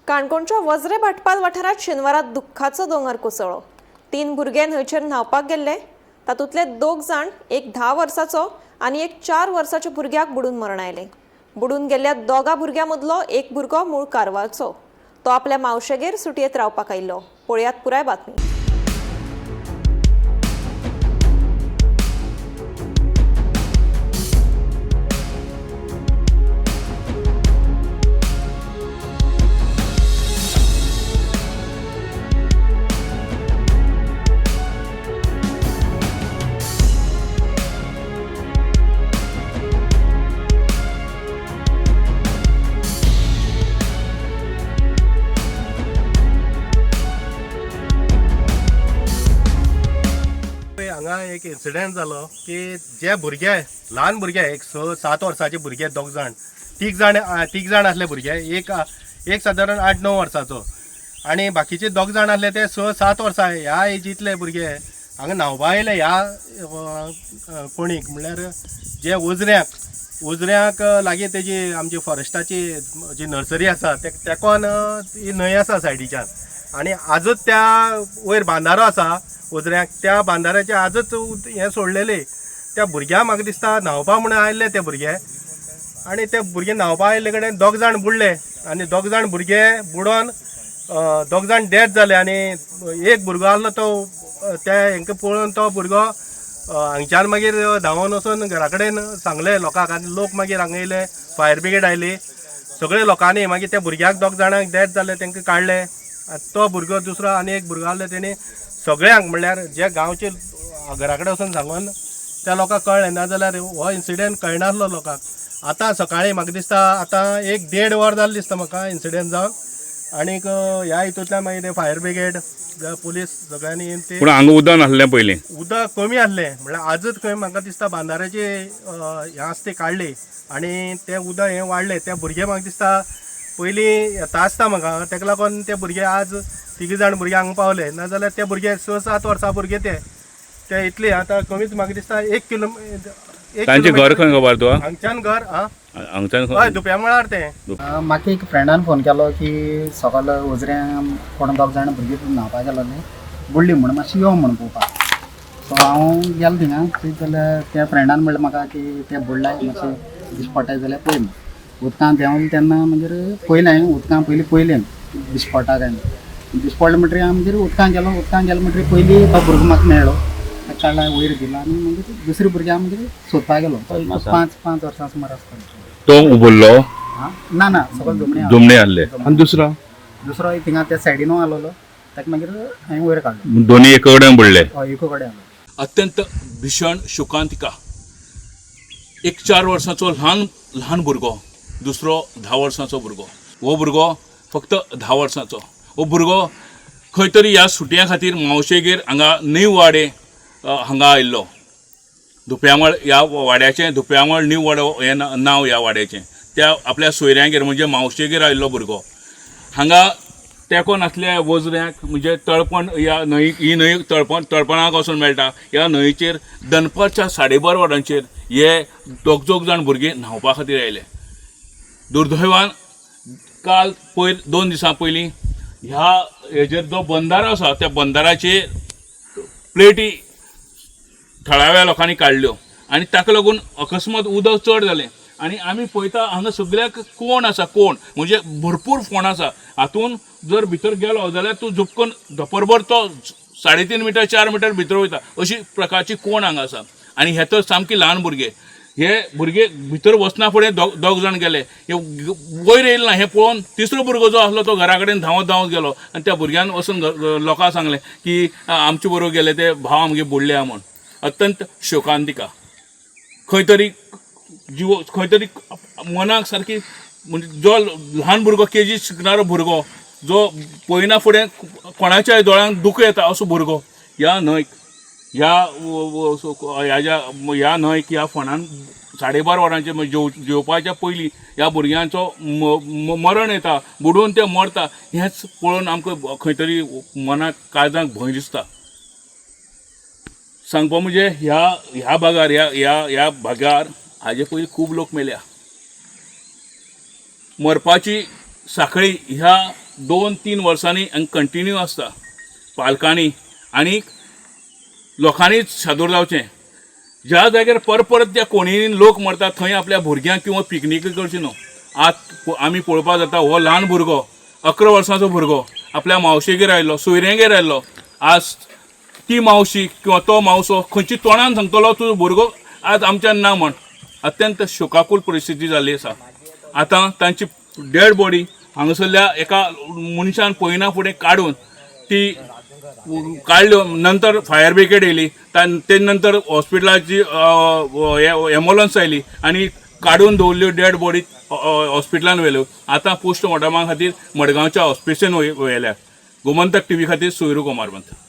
काणकोणच्या वज्रे भाटपाल वाठारांत शेनवारा दुख्खाचो दोंगर कोसळ्ळो. 3 भुरगे न्हंयचेर न्हांवपाक गेल्ले. तातूंतले 2 जाण, एक 10 वर्साचो आनी एक 4 वर्साच्या भुरग्याक बुडून मरण आयलें. बुडून गेल्ल्या 2 भुरग्यां मदलो एक भुरगो मूळ कारवारचो. तो आपल्या मावशेगेर सुटयेत रावपाक आयिल्लो. पळयात पुराय बातमी. हांगा एक इन्सिडेंट जालो की जे भुरगे ल्हान भुरगे एक 6-7 वर्साचे भुरगे 2 जाण 3 जाण आसले भुरगे, एक एक सादारण 8-9 वर्साचो आनी बाकीचे 2 जाण आसले ते 6-7 वर्सां ह्या एजींतले भुरगे हांगा न्हांवपा आयले. ह्या कोणीक म्हणल्यार जे उजऱ्याक लागीं तेजी आमची फॉरेस्टाची जी नर्सरी आसा तेकोन ही न्हंय आसा सायडीच्यान आनी आजच त्या वयर बांदारो आसा उजऱ्याक, त्या बांदाऱ्याचे आजच हें सोडलेले. त्या भुरग्यांक म्हाका दिसता न्हांवपा म्हणून आयिल्ले ते भुरगे आनी ते भुरगे न्हांवपा आयिल्ले कडेन 2 जाण बुडले आनी 2 जाण भुरगे बुडोन 2 जाण डेथ जाले आनी एक भुरगो आसलो तो त्या हेंकां पळोवन तो भुरगो हांगच्यान मागीर धांवन वचून घरा कडेन सांगलें लोकांक आनी लोक मागीर हांगा येयले, फायर ब्रिगेड आयली, सगळे लोकांनी मागीर त्या भुरग्याक 2 जाणांक डेथ जाले तांकां काडले. तो भुरगो दुसरो आनी एक भुरगो आसलो तेणी सगळ्यांक म्हणल्यार जे गांवचे घरा कडेन वचून सांगून त्या लोकांक कळ्ळें, नाजाल्यार हो इन्सिडेंट कळनासलो लोकांक. आतां सकाळीं म्हाका दिसता आतां 1-1.5 वर जालें दिसता म्हाका इन्सिडेंट जावन आनीक ह्या हितूंतल्यान मागीर ते फायर ब्रिगेड पुलीस सगळ्यांनी ते. पूण हांगा उदक नासलें पयलीं, उदक कमी आसलें म्हणल्यार आजच खंय म्हाका दिसता बांदाऱ्याचे हें आसा ती काडली आनी तें उदक हें वाडलें. ते भुरगे म्हाका दिसता पयलीं येता आसता म्हाका, तेका लागून ते भुरगे आज 3 जाण भुरगे हांगा पावले, नाजाल्यार ते भुरगे 6-7 वर्सां भुरगे ते इतले आतां कमीच म्हाका दिसता 1 किलोमिटर. तांचें घर खंय खबर तुका? हांगच्यान घर हांगच्यान हय दुप्या मळार तें. म्हाका एक फ्रेंडान फोन केलो की सकाळ उजऱ्यां कोण 2 जाण भुरगीं न्हांवपाक गेलोली बुडली म्हूण मातशी यो म्हूण पळोवपाक. सो हांव गेलो थिंगा, थंय जाल्यार त्या फ्रेंडान म्हणलें म्हाका की ते बुडलाय मातशें दिश्टी पडटाय जाल्यार पळय म्हूण. उदकांत देंवलें तेन्ना मागीर पयलें हांवें उदकां पयलीं पयलें दिश्टी पडटा काय न्हू. दिश्टी पडलें म्हणटकीर हांव मागीर उदकांत गेलो. उदकांत गेलो म्हणटकीर पयलीं तो भुरगो म्हाका मेळ्ळो, ताका काडला वयर दिलो आनी मागीर दुसरे भुरग्याक मागीर सोदपाक गेलो. 5 वर्सां सुमार आसतलो तो उबल्लो ना ना सगळो दुमणे दुमणे आसले. आनी दुसरो दुसरो थिंगा त्या सायडीनू आसलेलो, ताका मागीर हांवें वयर काडलो. दोनी एका कडेन बुडले. हय एका कडेन आसलो. अत्यंत भीषण शोकांतिका. एक 4 वर्सांचो ल्हान ल्हान भुरगो, दुसरो 10 वर्सांचो भुरगो. हो भुरगो फक्त 10 वर्सांचो. हो भुरगो खंय तरी ह्या सुटयां खातीर मावशेगेर हांगा नीव वाडे हांगा आयिल्लो. धुप्यामळ ह्या वाड्याचें, धुप्यामळ नीव वाडो हें नांव ह्या वाड्याचें. त्या आपल्या सोयऱ्यांगेर म्हणजे मावशेगेर आयिल्लो भुरगो हांगा तेंको नासल्या वजऱ्याक म्हणजे तळपण ह्या न्हंय, ही न्हंय तळपणाक वचून मेळटा. ह्या न्हंयचेर दनपारच्या 12:30 वरांचेर हे 2 जाण भुरगे न्हांवपा खातीर आयले. दुर्दैवान काल पयर 2 दिसां पयलीं ह्या हेजेर जो बंदारो आसा त्या बंदाराचे प्लेटी थळाव्या लोकांनी काडल्यो आनी ताका लागून अकस्मात उदक चड जालें आनी आमी पळयता हांगा सगळ्याक कोण आसा, कोण म्हणजे भरपूर फोंड आसा. हातून जर भितर गेलो जाल्यार तूं झुपकन धपरभर तो 3.5 मिटर 4 मिटर भितर वयता अशी प्रकारची कोण हांगा आसा. आनी हे तर सामकी ल्हान भुरगे, हे भुरगे भितर वचना फुडें 2 जाण गेले, हे वयर येयले ना. हें पळोवन तिसरो भुरगो जो आसलो तो घरा कडेन धांवत धांवत गेलो आनी त्या भुरग्यान वचून लोकांक सांगलें की आमचे बरोबर गेले ते भाव आमगे बुडले म्हूण. अत्यंत शोकांतिका. खंय तरी जीव, खंय तरी मनाक सारकी म्हणजे जो ल्हान भुरगो केजी शिकणारो भुरगो जो पळयना फुडें कोणाच्याय दोळ्यांक दुखो येता असो भुरगो ह्या न्हंयक ह्या ह्या न्हंयक ह्या फोंडान 12:30 वरांचेर जेवपाच्या पयलीं ह्या भुरग्यांचो मरण येता, बुडून ते मरता. हेंच पळोवन आमकां खंय तरी मनाक काळजाक भंय दिसता. सांगपा म्हणजे ह्या ह्या भागार ह्या ह्या ह्या भागार हाजे पयलीं खूब लोक मेल्या. मरपाची साखळी ह्या 2-3 वर्सांनी कंटिन्यू आसता. पालकांनी आनी लोकांनीच सादूर जावचें. ज्या जाग्यार परत त्या कोणींनी लोक मरतात थंय आपल्या भुरग्यांक किंवा पिकनीक करची न्हू. आत आमी पळोवपाक जाता हो ल्हान भुरगो 11 वर्सांचो भुरगो आपल्या मावशेगेर आयलो, सोयऱ्यांगेर आयलो. आज ती मावशी किंवा तो मावसो खंयची तोंडान सांगतलो तुजो भुरगो आज आमच्यान ना म्हण. अत्यंत शोकाकूल परिस्थिती जाल्ली आसा. आतां तांची डेड बॉडी हांगासरल्या एका मनशान पळयना फुडें काडून ती काडल्यो. नंतर फायर ब्रिगेड येयली, ते नंतर हॉस्पिटलाची एम्बुलन्स आयली आनी काडून दवरल्यो डेड बॉडी हॉस्पिटलान व्हेल्यो. आतां पोस्टमॉर्टमा खातीर मडगांवच्या हॉस्पिटलान व्हेल्या. गोमंतक टीव्ही खातीर सोयरू कोमारबंत.